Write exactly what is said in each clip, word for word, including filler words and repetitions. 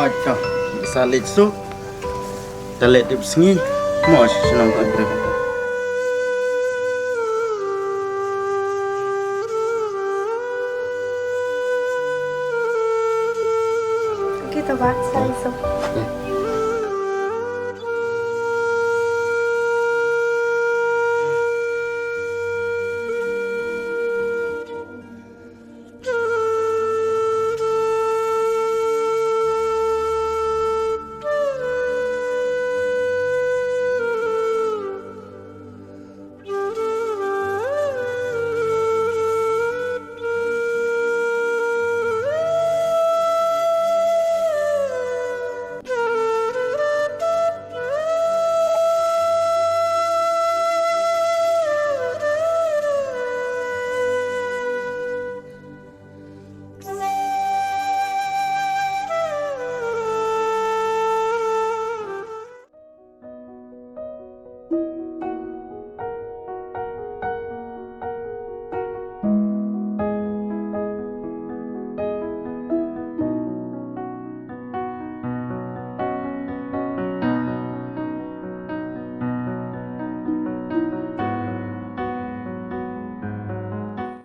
Aka, sa leit suk. Ta leit dip sngi. Mo shi shnong ka trip. Kita ba sa leit suk.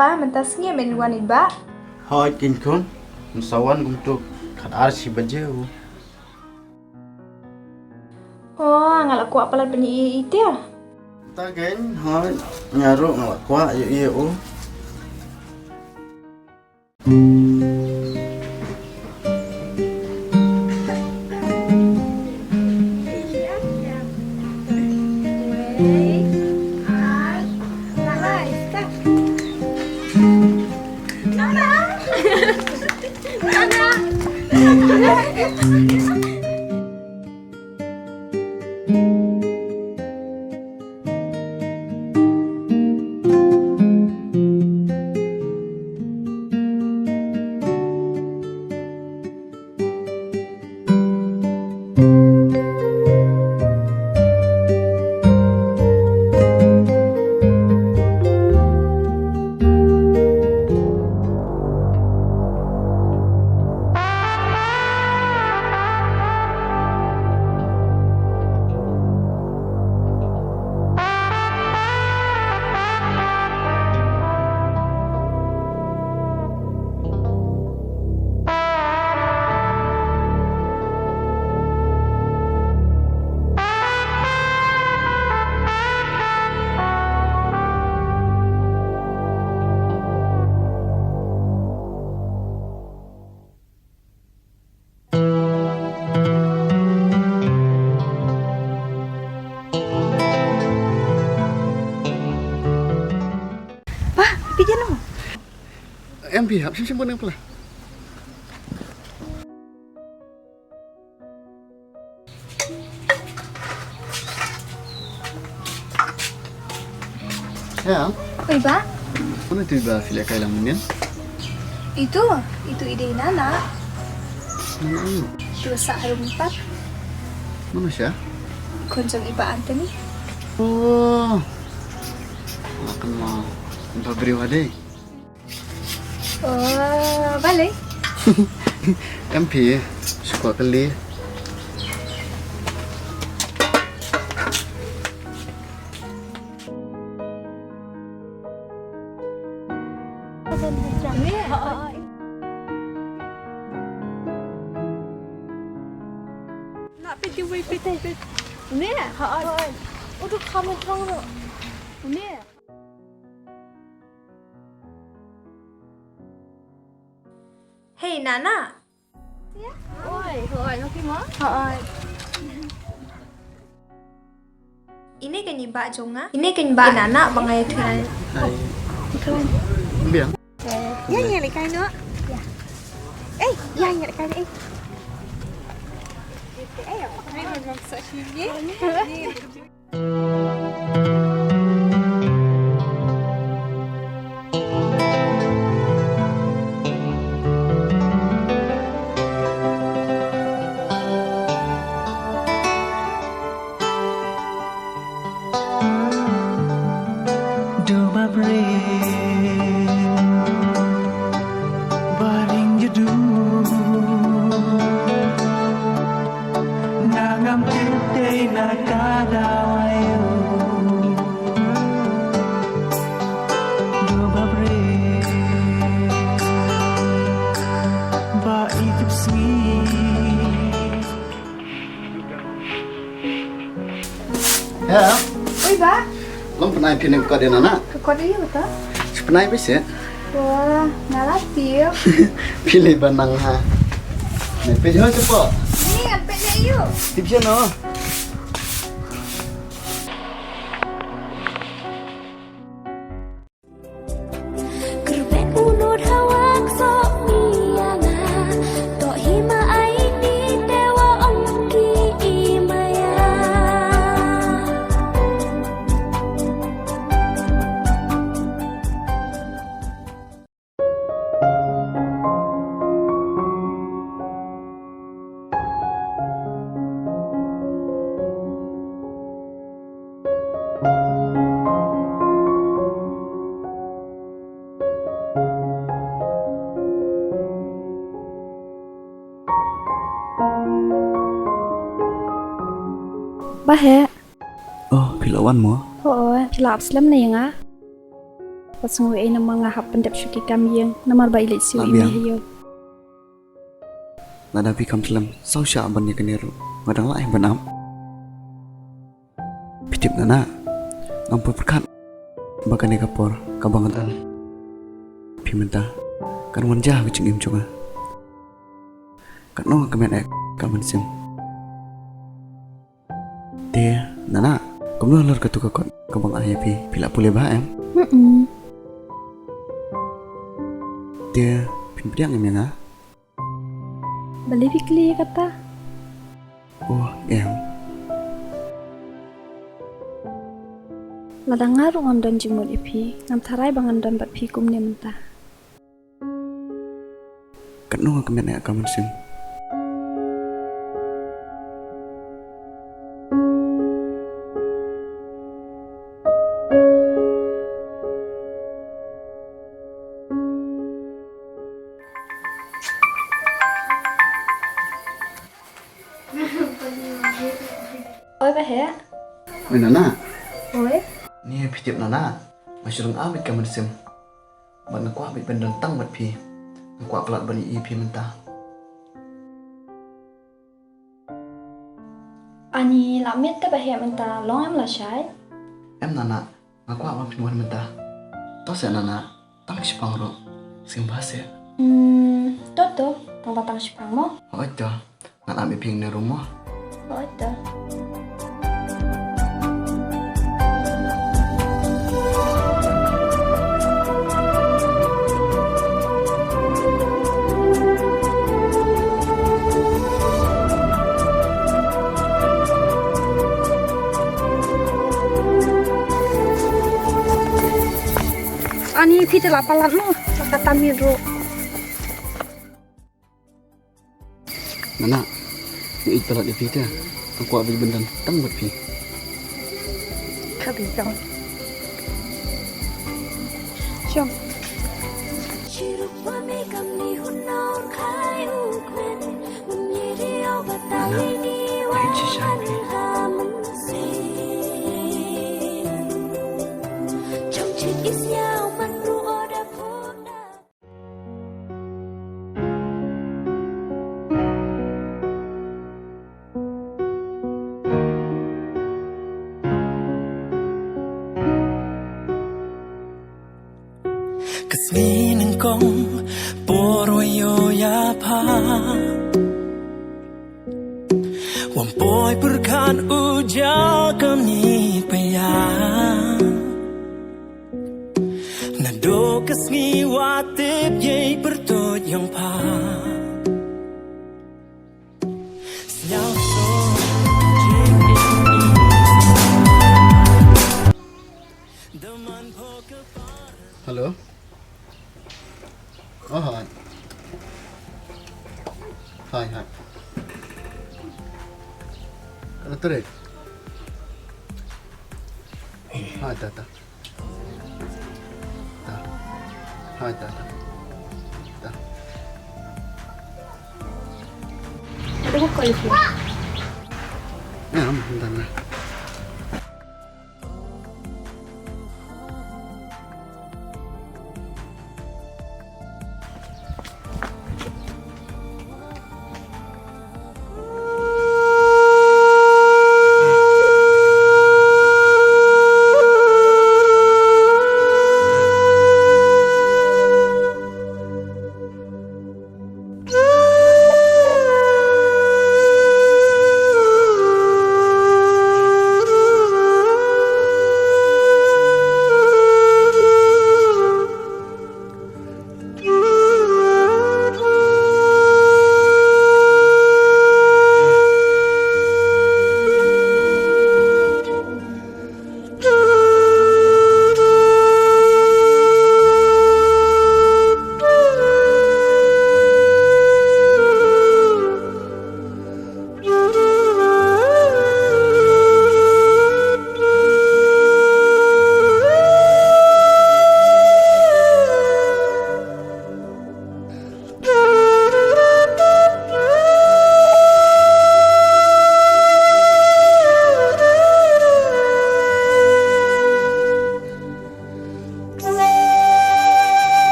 Pa, mynta sngi men wan i bah? Hooid keiñ khun, mynsaw wan kumto khatar shi baje u. Oh, nga la kwah palat ban ïa ïa ïa te. Ta keiñ, hooid, nga ruh nga la kwah ïa ïa u. Pa, phi ïa no? Em phi hap shim shim bun em pla. Ya. Oi, Bah. Mano itu iba phi lehkai lang mynnin? Itu, itu i dei Nana. Nana ïu? Itu sa harum pat. Mano sha? Khun jong i Bah Anthony. Oh. Makan ma. Empa briew ha dei. Oh, balei? Em phi, shu kwah kylli. Nak peit, peit, peit, peit. Une? Ha, ha. Udah kamu terang tu. Une? Hei, Nana. Ya? Oi, oi, okay mo? Oi. Ine keiñ i bah jong nga. Ine keiñ i bah Nana ba nga ïathuh. Hai. Biang. Ya, ïa lehkai noh. Ya. Eh, ya, ïa lehkai noh, eh. Eh, apa kau nak sa sini? Long pynai phi ne ka kot ïa nga na. Ka kot ïa u ta? Pynai beit seh. Wah, nga la tip. Phi lei ba nang ha. Nai peit ho seh po. Ni ngan peit ïa u. Tip seh no. Kyrpad u nud ha wa ksoh mi ïa nga. Toh hi ma ai ni te wa ong ki i maya. Ba heh. Oh, phi la wan mo? Hooid, phi la ap slem ne ïa nga? Wat sngew ei namar nga hap pyndep sha ki kam ïing, namar ba i leit siew i mei ha ïew. Lada phi kham slem, saw shah ban ïa kane ruh nga dang lah ban ap. Phi tip na na, ngam pyrkhat ba kane ka por kaba nga don phi mynta kan wan jia ha ka jingim jong nga. Katno nga kmen ïa ka mynsiem. Te na na, kumno halor katu ka kot kaba nga ai ïa phi, phi la pule bha em? Mm-mm. Te phin pdiang em ïa nga? Balei phi kylli ïa kata? Oh em. Lada nga ruh ngam don jingmut ïa phi, ngam tharai ba ngan don bad phi kumne mynta. Katno nga kmen ïa ka mynsiem. Oi, ba heh. Oi, Nana. Oi. Ni phi tip, Nana, nga shu rung-ah beit ka mynsiem. Bad nga kwah beit ban don tang bad phi. Nga kwah palat ban ïohi ïa phi mynta. Ani la miet te ba heh mynta, long em lashai? Em, Nana. Nga kwah ban pynwan mynta. To seh, Nana, tang shipang ruh. Sngewbha seh. Hmm, to to, tang ba tang shipang mo. Hooid to. Ngan ap ïa phi hangne ruh mo. Hooid to. Ani phi te la palat mo, la kata miet ruh. Nana, nga ïeit palat ïa phi te. Nga kwah beit ban don tang bad phi. Ka beit tang. Shong. Nana, nga ïeit shisha ïa phi. Ka sngi nyngkong por wa ïoh ïapha, wam poi pyrkhat u ja ka mih paya. Naduh ka sngi wa tip ïa i pyrtuit ïong pha. Hello. Oh, hi. Hi, hi. Hello, Tore. Hi, Tata. Ta. Hai, ta, ta. Ta. Ada kau call dia. Ya, bentar lah.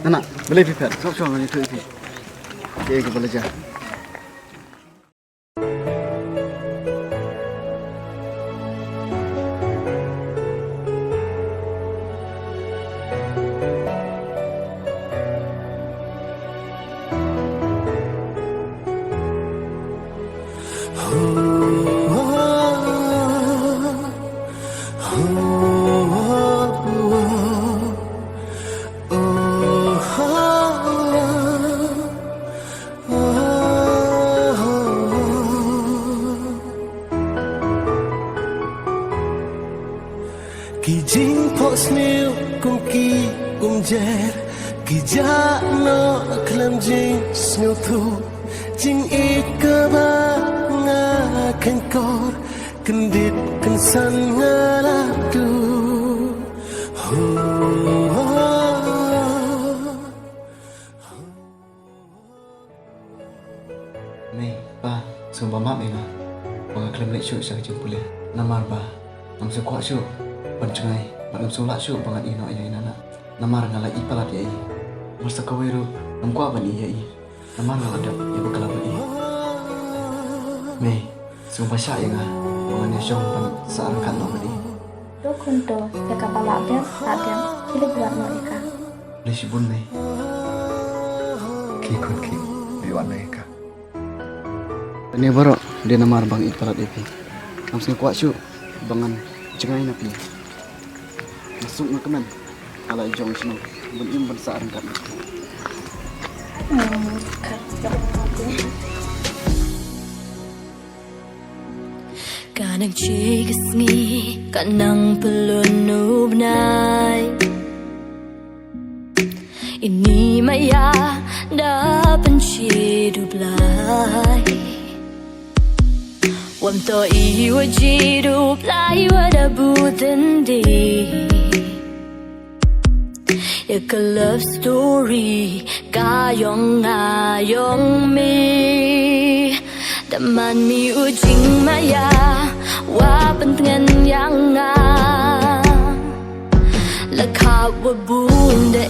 Nana, balei phi phet? Sop shuwa ngan ïathuh ïa phi. Kaei kaba la jia? Ki jingphohsniew kum ki umjer, ki jah noh khlem jingsngewthuh. Jingïeit kaba nga kheiñkor, kyndit kynsan nga la duh. Ho, ho, ho. Mei, Pa, sngewbha map ïa nga ba nga khlem leit shuh sha ka jingpule. Namar ba ngam sngewkwah shuh ban jngai bad ngam sngewlah shuh ba ngan ïeh noh ïa i Nana. Namar nga la ïeit palat ïa i. Mar sa kawei ruh ngam kwah ban ïeh ïa i. Namar nga la dep ïa ba ka la bad i. Mei, sngewbha shah ïa nga ba ngan ïashong ban sah ryngkat noh bad i. To khun to, ïa kaba lah dep, lah dep, khie leit wad noh ïa ka. Khublei shibun Mei. Khie khun khie, leit wad noh ïa ka. Kane baroh dei namar ba nga ïeit palat ïa phi. Ngam sngewkwah shuh ba ngan jngai na phi. Nga suk nga kmen, nga la ïa jong shnong ban im ban sah ryngkat na phi. Hmm, ka jong ka. Ka nang shi ka sngi, ka nang pyllun u bnai. Ini maya da pynshit u Blai. Wam to i wa jied u Blai wa da bud dindi. Ïa ka love story ka yong nga yong me. Da man mi u jingmaya wa pyntngen ïa nga. La khap wa bun da